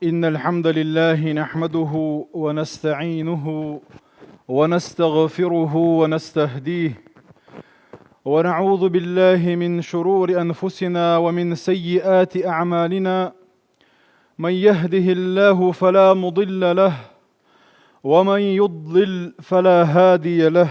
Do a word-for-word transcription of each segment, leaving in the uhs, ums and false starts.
إن الحمد لله نحمده ونستعينه ونستغفره ونستهديه، ونعوذ بالله من شرور أنفسنا ومن سيئات أعمالنا. من يهده الله فلا مضل له، ومن يضلل فلا هادي له.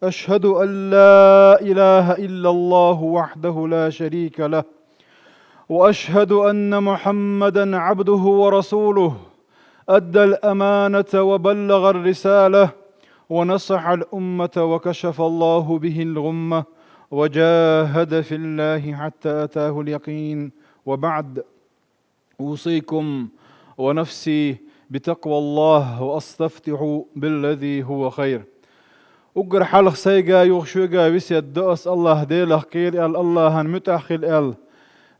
أشهد أن لا إله إلا الله وحده لا شريك له، وأشهد أن محمدا عبده ورسوله، أدى الأمانة وبلغ الرسالة، ونصح الأمة، وكشف الله به الغمة، وجاهد في الله حتى أتاه اليقين. وبعد، أوصيكم ونفسي بتقوى الله، وأستفتح بالذي هو خير. Уггар хьалха сайга юха шуьга весет до ас, АллахӀ Делах кхера аьлла, АллахӀан муьтӀахь хила аьлла.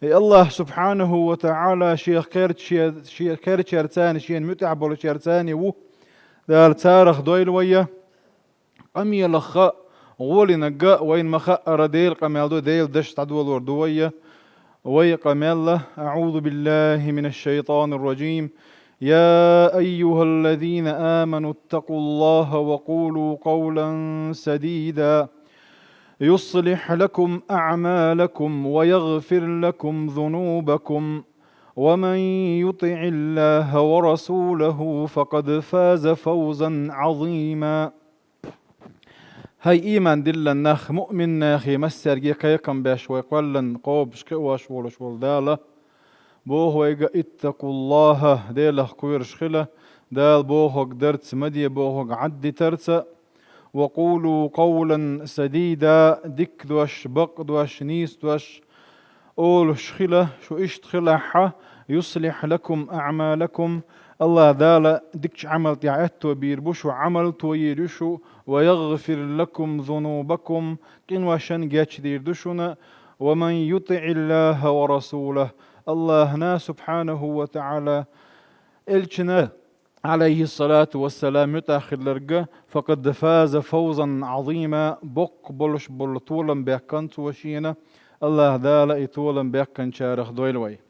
И АллахӀ субхьанаху ва таӀала шех кхерч-, ше-, шех кхерчарца, шена муьтӀахь болчарца ву. Дала царах дойла вай. Къамелах гӀолинарг вайна ма хаъара, Делан къамел ду, Делан дош дӀадолор ду вай. Вай къамел: أعوذ بالله من الشيطان الرجيم. يا أيها الذين آمنوا اتقوا الله وقولوا قولا سديدا يصلح لكم أعمالكم ويغفر لكم ذنوبكم ومن يطع الله ورسوله فقد فاز فوزا عظيما. ХӀай иман диллина нах, муъмин нахе массаьрга кхайкхам беш вай кхоьллина, кхобуш, кхиош волуш волу Дала боху вайга: اتقوا الله, Делах кхоьруш хила, Дала бохург дарца, ма де бохург Ӏаддитарца, وقولوا قولا سديدا, дика дош, бакъ дош, нийса дош олуш хила, шу иштта хилахь, يصلح لكم أعمالكم, АллахӀ Дала дикачу Ӏамал тӀехь аьтто бийр бу шу, Ӏамал тоийр ю шу, ويغفر لكم ذنوبكم, къиношна гечдийр ду шуна, ومن يطع الله ورسوله, АллахӀна субхьанаху ва таӀала, элчина, Ӏалайхиссалату вассалам, муьтӀахь хилларг, فقد فاز فوزا عظيما, боккха болуш болу толам баьккхина цо шена, АллахӀ Дала и толам баьккхинчарах дойла вай.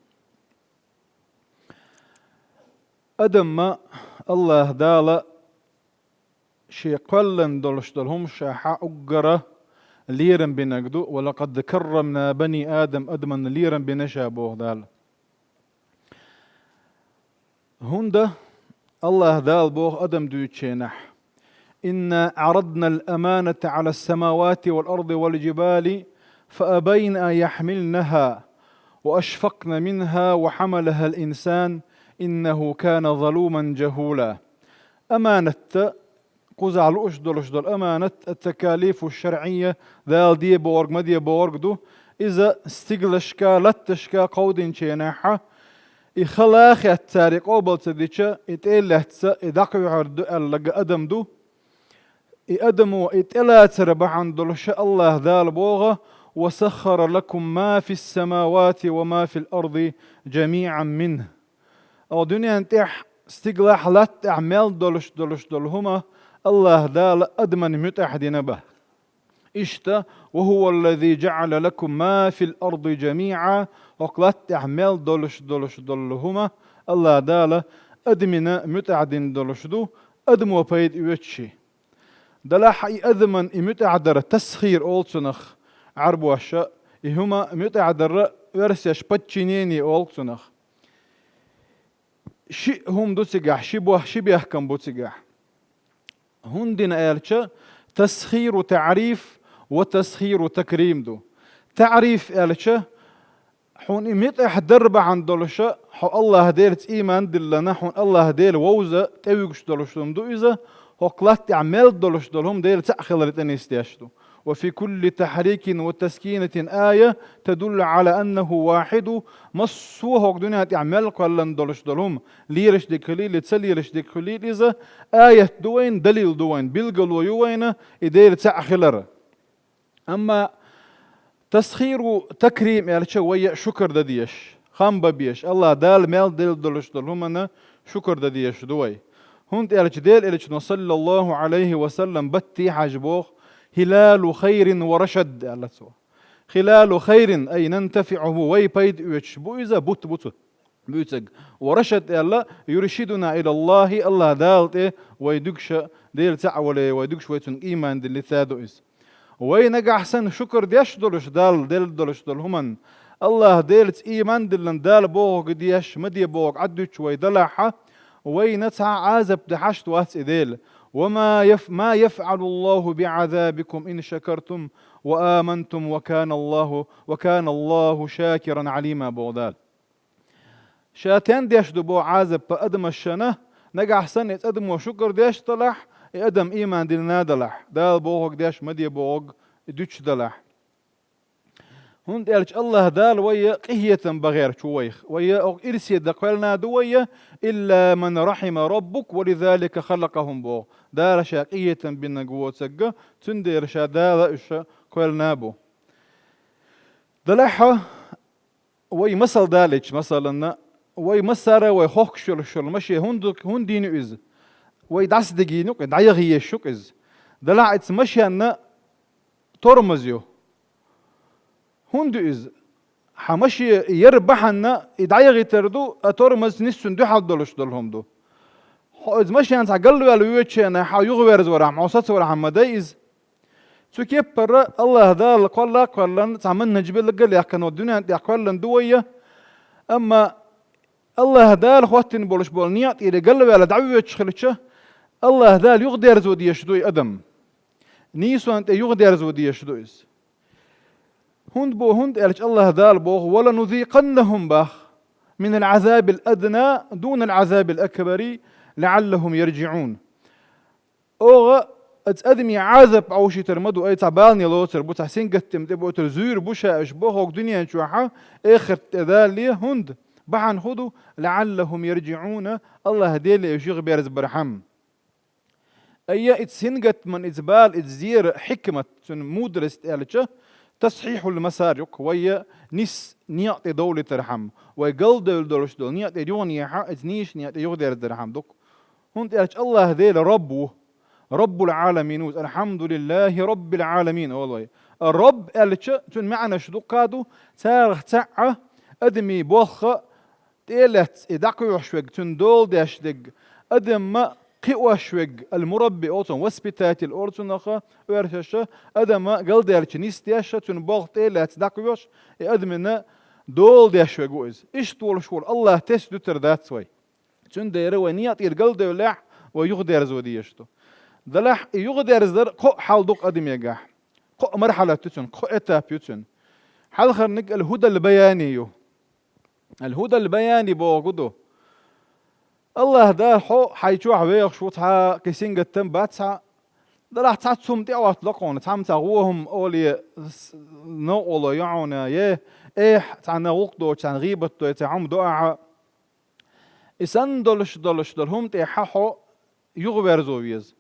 Адамна АллахӀ Дала шен кхоьллина долуш долу хӀума ша хьан уггара лерам бинарг ду, ولقد كرمنا بني آدم, адамна лерам бина ша боху Дала. ХӀунда АллахӀ Дала боху адам дуьйцучу хенахь: إنا عرضنا الأمانة على السماوات والأرض والجبال فأبين أن يحملنها وأشفقن منها وحملها الإنسان إنه كان ظلوما جهولا. Аманат, кхузахь лууш долуш долу аманат, التكاليف الشرعية, Дала де бохург, ма де бохург ду, иза стиглашка, латташка кховдийначу хенахь, и хала хетта цара къобал ца дича, и тӀе а лаьцна, и дӀакхоьхьур ду аьлларг адам ду. И адамо и тӀелацар бахьана долуш АллахӀ Дала боху: وسخر لكم ما في السماوات وما في الأرض جميعا منه. Оха дуьнен тӀехь, стиглахь, латта тӀехь мел долуш долуш долу хӀума АллахӀ Дала адамна муьтӀахь дина боху. Иштта, وهو الذي جعل لكم ما في الأرض جميعا, хӀокху латта тӀехь мел долуш долуш долу хӀума АллахӀ Дала адамна муьтӀахь дина долуш ду, адамо пайда оьцуш. Делахь и адамна и муьтӀахь дар, тасхир олу цунах Ӏарбоша, и хӀума муьтӀахь дар оьрсаша подчинение олу цунах. Шиъ хӀума ду цигахь, ши бох-, ши бехкам бу цигахь. ХӀунда дина аьлча, تسخير تعريف وتسخير تكريم ду. ТаӀриф аьлча, хьуна и муьтӀахь дар бахьана долуша, хьо АллахӀ Делаца ийман диллина, хьуна АллахӀ Дела вовза тӀевуьгуш долуш хӀума ду иза, хӀокху латта тӀехь мел долуш долу хӀума Дела цхьаъ хилар тӀе нисдеш ду. وفي كل تحريك وتسكينة آية تدل على أنه واحد. Массо а хӀокху дуьнен тӀехь мел кхоьллина долуш долу хӀума, лелаш дерг хуьлийла, ца лелаш дерг хуьлийла иза, аят ду вайна, далил ду вайна, билгало ю вайна и Дела цхьаъ хилар. Амма тасхиру такрим аьлча, вай шукар дан дезаш, хам бан безаш, АллахӀ Дала мел делла долуш долу хӀуманна шукар дан дезаш ду вай. ХӀунда аьлча Делан Элчано, саллаллаху Ӏалайхи ва саллам, батте хьажа боху: «Хилалу хайрин ва рашад», аьлла цо. «Хилалу хайрин», ай, нантафиӀу бихӀи, вай пайда оьцуш бу иза, бутт бу цу. буьйцаг. Ва рашад аьлла, юршидуна илаллахи, АллахӀ Дала тӀе вай дуьгуш, Дела цаӀ вале, вай дуьгуш вай цунга ийман дилли ца ду иза. Вай нагахь санна шукар деш долуш Далла делла долуш долу хӀуманна, АллахӀ Делаца ийман диллина Дала бохург деш, ма де бохург Ӏаддуьтуш вай далахьа, вайна цхьа а Ӏазап дан хьашт вац и Дела. Ва ма яф-, ма яфӀалуллаху биӀазабикум ин шакартум ва амантум ва каналлаху, ва каналлаху шакиран Ӏалима боху Дала. Ша тен деш ду боху Ӏазап адамашна, нагахь санна иза адамо шукар деш далахь, и адам ийман дина далахь, Дала бохург деш, ма де бохург дуьтуш далахь. ХӀунда аьлча АллахӀ Дала вайя къинхетам бан гӀерташ ву вайх. Вайя оха ирсе дан кхоьллина ду вайя, илла ман рахима раббук, ва лизалика халакахум боху. Дала ша къинхетам бинарг воцург, цундела ша Дала уьш кхоьллина бу. Далахьа, вай масал далийча, масалана, вай массара а вай хохкуш йолуш йолу машен хӀунда, хӀунда йийна иза? Вай дӀасадигийна-кх, дӀаяха езаш ю-кх иза. Далахь, иза машенна тормоз ю. ХӀунда ю иза? Хьан машен яра бахьана и дӀаяхийтар ду, а тормоз нисса цунна дуьхьал долуш долу хӀума ду. Хьо иза машен цхьа галваьлла воьдучу хенахь, хьо юхаверзавархьама, хьо сацавархьама ма дай иза. Цу кеппара АллахӀ Дала кхолла а кхоьллина, цхьа манхӀаж билгал а яьккхина, дуьнен тӀехь кхоьллина ду вайя. Амма АллахӀ Дала хӀоттийна болуш болу некъа тӀера галваьлла дӀавоьдуш хилча, АллахӀ Дала юхадерзо дезаш ду и адам. Нийсонан тӀе юхадерзо дезаш ду иза. ХӀунда бо, хӀунда аьлча АллахӀ Дала боху: «Ва ланузикъаннахум», бах, «минал Ӏазабил адна дунал Ӏазабил акбари лаӀаллахум ярджиӀун». Оха оцу адамийн Ӏазап Ӏовшийтар ма ду, ай, цхьа балане лоцур бу, цхьа сингаттам тӀе бойтур зуьйр бу ша уьш бохург дуьнен чохьа, эхарт тӀе далале, хӀунда? Бахьана хӀун ду? «ЛаӀаллахум ярджиӀуна», АллахӀ Деле уьш юхаберзабархьама. Айя, иза сингаттаман, иза бала, иза зера хьикмат, цуьнан мудрость аьлча, тасхьихьул масар ю-кх, вайя нисса некъа тӀе довлийтархьама, вай галдевлла долуш долу некъа тӀе юханехьа, иза нийса некъа тӀе юхадерзадархьама ду-кх. ХӀунда аьлча АллахӀ Дела Рабб ву. Раббул Ӏаламин ву, «Алхьамдулиллахи Раббил Ӏаламин» олу вай. А Рабб аьлча, цуьнан маьӀнаш дуккха а ду, царах цхьаъ адамийн болх тӀе а лаьцна, и дӀакхоьхьуш верг, цуьнан дола деш дерг, адамна кхиош верг, ал-мурабби олу цунах, воспитатель олу цунах, оьрсаша, адамна галдаьлча нисдеш, цуьнан болх тӀе а лаьцна дӀакхоьхьуш, и адамна дола деш верг ву иза. Иштта волуш волу АллахӀ тесна дуьтур дац вай. Цундела вай некъа тӀера галдевллехь, вай юхадерзо дезаш ду. Делахь, и юхадерзадар кхо хьал ду-кх адамегахь. Кхо мархьалат ю цуьнан, кхо этап ю цуьнан. Хьалхарниг ал-хӀудал баяни ю. Ал-хӀудал баяни бохург ду: АллахӀ Дала хьо хьайн чохь вехаш ву, цхьа кхин сингаттам бац хьан, делахь цхьацца хӀума тӀе а хӀоттало-кх хьуна, цхьамма цхьа вон хӀума оле с-, новкъарло ю хьуна, е эхь, цхьанна гӀуллакх доцуш, цхьанна гӀийбат дой, цхьа хӀума до ахьа. И санна долуш, долуш долу хӀума тӀехьа хьо юхаверзо веза.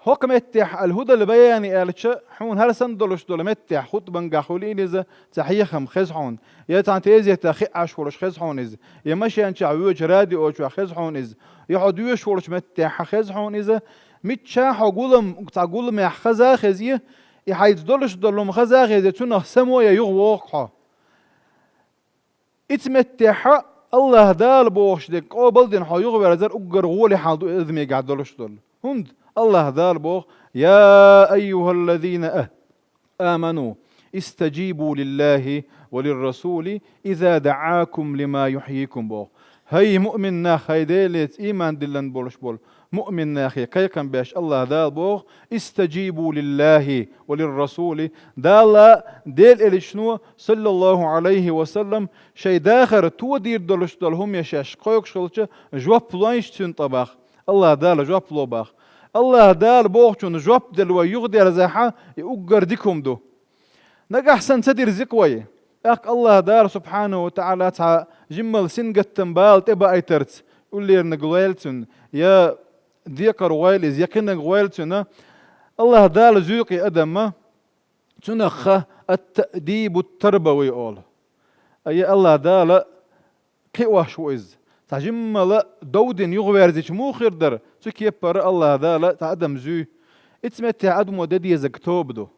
ХӀокху меттехь ал-хӀудал баяни аьлча, хьуна хӀара санна долуш долу меттехь, хутбангахь хуьлийла иза, цхьа хьехам хеза хьуна, я цхьана тезетах хиъаш волуш хеза хьуна иза, я машен чохь воьдучу радио чохь хеза хьуна иза, я хьо доьшуш волчу меттехь хеза хьуна иза, мичча хьо гулам, цхьа гуламехь хаза а хезий, и хьайца долуш долу хӀума хаза а хезий, цунах само я юхавогӀу-кх хьо. Ица меттехьа АллахӀ Дала бохуш дерг къобал а дина хьо юхаверзар уггар гӀоле хьал ду адамегахь долуш долу. ХӀунда АллахӀ Дала боху: «Я айюхаллазина а-, аману, истаджибу лиллахи ва лиррасули, иза даӀакум лима юхьйикум», боху. ХӀай муъмин нах, хӀай Делаца ийман диллина болуш болу муъмин нахе кхайкхам беш АллахӀ Дала боху: «Истаджибу лиллахи ва лиррасули». Дала, Делан элчано, саллаллаху Ӏалайхи ва саллам, шайн дахар тодийр долуш долу хӀума шаьш кхойкхуш хилча, жоп лойша цуьнан тӀе бах. АллахӀ Дала жоп ло бах. АллахӀ Дала бохучунна жоп делла вай юхадерзахьа, и уггар дика хӀума ду. Нагахь санна ца дирзи-кх вай, тӀаккха АллахӀ Дала субхьанаху ва таӀала цхьа жиммал сингаттам бала тӀебаийтарца, уллерниг лойла цуьнан, я декхар гӀойла иза, я кхинниг гӀойла цуьнан, АллахӀ Дала зуьйкъе адамна, цунах ха ат-таъдибу ат-тарбави олу. Ай, АллахӀ Дала кхиош ву иза. Цхьа жиммала дов дина юхаверзича муха хир дара, цу кеппара АллахӀ Дала цхьа адам зуьй. Ица меттехь адамо де дезарг тоба ду.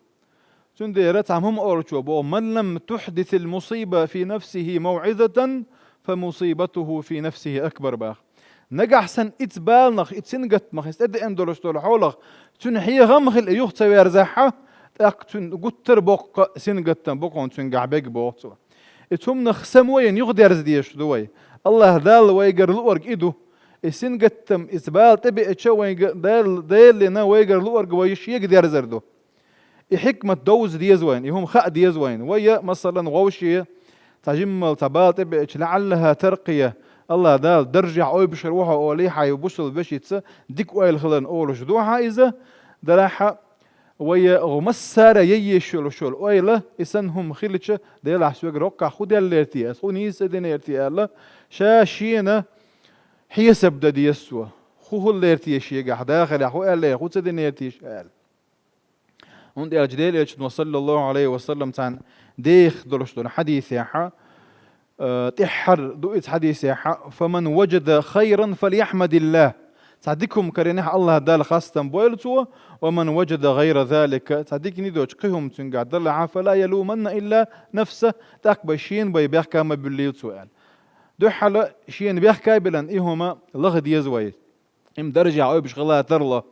Цундела цхьа хӀума олучо боху: «Ман лам тухьдисил мусиба фи нафсихи мавӀизатан, فمصيبته في نفسه أكبر, бах. Нагахь санна иза баланах, иза сингаттамах, иза тӀедеана долуш долу хьолах цуьнан хьехам хила, и юха ца верзахьа, тӀаккха цуьнан гуттар а боккха сингаттам бу кхунна цуьнгахь бега, боху цо. И цу хӀуманах самавайна юхадерза дезаш ду вай. АллахӀ Дала вайгара луург и ду. И сингаттам, иза бала тӀебеача, вайга Дала, Делан вайгара луург вай шега дерзар ду. И хьикмат довза деза вайна, и хӀума хаа деза вайна. Вай, масалан, вовше цхьа жиммал цхьа бала тӀебеача, لعلها ترقى, АллахӀ Дала даржехь ойбуш хир ву хьо олий, хьайн бусалба вешица дика ойла хиларна олуш ду хьан иза, дарахьа, вай гӀо массара а яйеш йолуш йолу ойла, и санна хӀума хилча, Делахь соьгара хӀоккхахь хӀун деллера те ас, хӀун нийса ца динера те аьлла, ша шена хьесап дан деза цо. ХӀун хӀуллера те шегахь, дахарехь хӀун аьллера, хӀун ца динера те ша аьлла. ХӀунда аьлча Делан Элчано, саллаллаху Ӏалайхи ва саллам, царна деха долуш долу хьадисехьа, э, тӀаьххьара ду иза хьадисехьа: «فمن وجد خيرا فليحمد الله». Цхьа дика хӀума карийнехь, АллахӀ Далла хастам бойла цо, «ومن وجد غير ذلك», цхьа дика нийса доцу кхин хӀума цуьнгахь далахьа, «فلا يلومن إلا نفسه», тӀаккха бай шена бай бехка ма буьллийла цо аьлла. Дуьххьала шена бехка а биллина, и хӀума лаха деза вай. Има даржехь ойбуш хила тарло.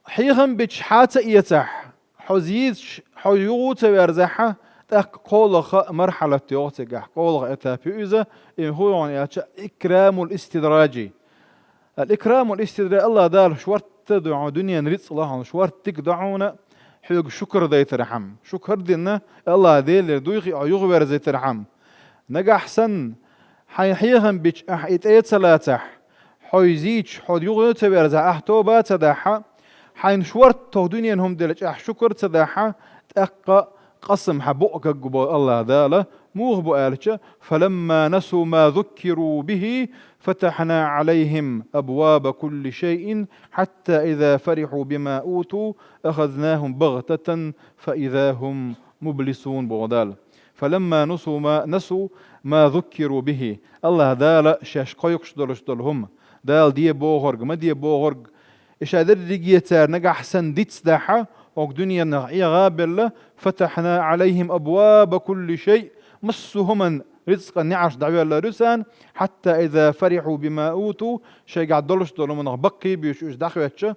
Хьехам бича хьа ца эцахь, хьо зийча, хьо юха ца верзахьа, тӀаккха кхоалгӀа мархьалат йогӀу цигахь, кхоалгӀа этап ю иза, и хӀун ю хьуна аьлча, икрамул истидраджи. Ал-икрамул истидраджи, АллахӀ Дала шортта а ду хьуна, дуьненан рицкъ ло хьуна, шортта дика до хьуна, хьоьга шукар дайтархьама. Шукар дина, АллахӀ Делера дуьйхи хьо юхаверзийтархьама. Нагахь санна, хьайн хьехам бича ахь и тӀе ца лацахь, хьо зийча, хьо юха ца верзахь, ахь тоба ца дахьа, хьайна шортта хӀокху дуьненан хӀума делча ахь шукар ца дахьа, тӀаккха къасам хьан букъ гаггу бо АллахӀ Дала, муха бу аьлча, «فلما نسوا ما ذكروا به فتحنا عليهم أبواب كل شيء حتى إذا فرحوا بما أوتوا أخذناهم بغتة فإذا هم مبلسون», боху Дала. «فلما نسوا ما، نسوا ما ذكروا به». АллахӀ Дала шаьш кхойкхуш долуш долу хӀума, Дала де бохург, ма де бохург, и ша дерриге цара нагахь санна дицдахьа, хӀокху дуьненах Ӏеха а белла, «فتحنا عليهم أبواب كل شيء», массо а хӀуманна рицкъан неӀарш дӀавелла руьсан, «حتى إذا فرحوا بما أوتوا», шайгахь долуш долу хӀуманах баккхий а буьйцуш уьш дӀахӀоьттича,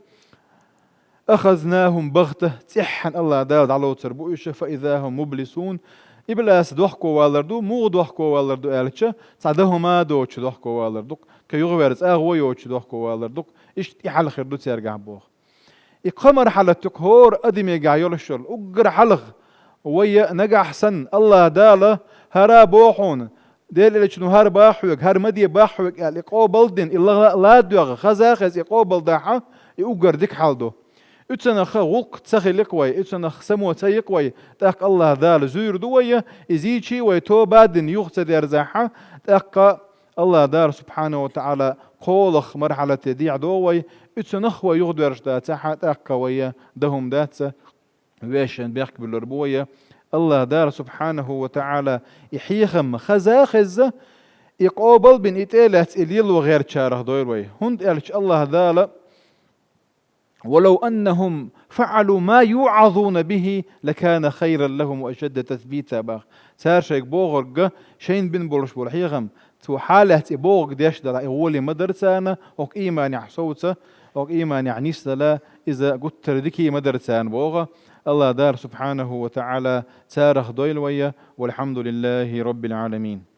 «أخذناهم بغتة», цӀеххьана АллахӀ Дала дӀалоцур бу уьш, «فإذا هم مبلسون». Иблас дохковалар ду, муха дохковалар ду аьлча, цхьа дан хӀума а доцуш дохковалар ду, кхин юхаверза агӀо йоцуш дохковалар ду, иштта и хьал хир ду цаьргахь боху. И кхо мархьалат ю хӀора адамегахь йолуш йолу, уггар хьалха, вай нагахь санна, АллахӀ Дала хӀара боху хьуна, Делан Элчано хӀара боху хьоьга, хӀара ма де боху хьоьга аьлла, и къобал дина, и ла-, ладоьгӀна, хаза а хеза и къобал дахьа, и уггар дика хьал ду. Уьцанах гӀуллакх ца хилийта вай, уьцанах само ца йийта вай, тӀаккха АллахӀ Дала зуьйр ду вай, и зийчий вай тоба а дина юха ца дерзахьа, тӀаккха АллахӀ Дала, субхьанаху ва таӀала, кхоалгӀа мархьалате дехьадо вай, уьцанах вай юхадоьрзуш дацахьа, тӀаккха вай дан хӀума дац, вешан бехк буьллур бу вай. АллахӀ Дала, субхьанаху ва таӀала, и хьехам хаза а хеза, и къобал бина, и тӀе а лаьцна, и лело гӀертачарах дойла вай. ХӀунда аьлча АллахӀ Дала: «ولو أنهم فعلوا ما يوعظون به لكان خيرا لهم وأشد تثبيتا», боху. Цара шайга бохург, шайна бина болуш болу хьехам, цо хьалаьцна и бохург деш далахь, и гӀоле ма дара царна, хӀокху ийманехь совца, хӀокху ийманехь нисдала, иза гуттара дикий ма дара царна, боху. АллахӀ Дала, субхьанаху ва таӀала, царах дойла вай, والحمد لله رب العالمين.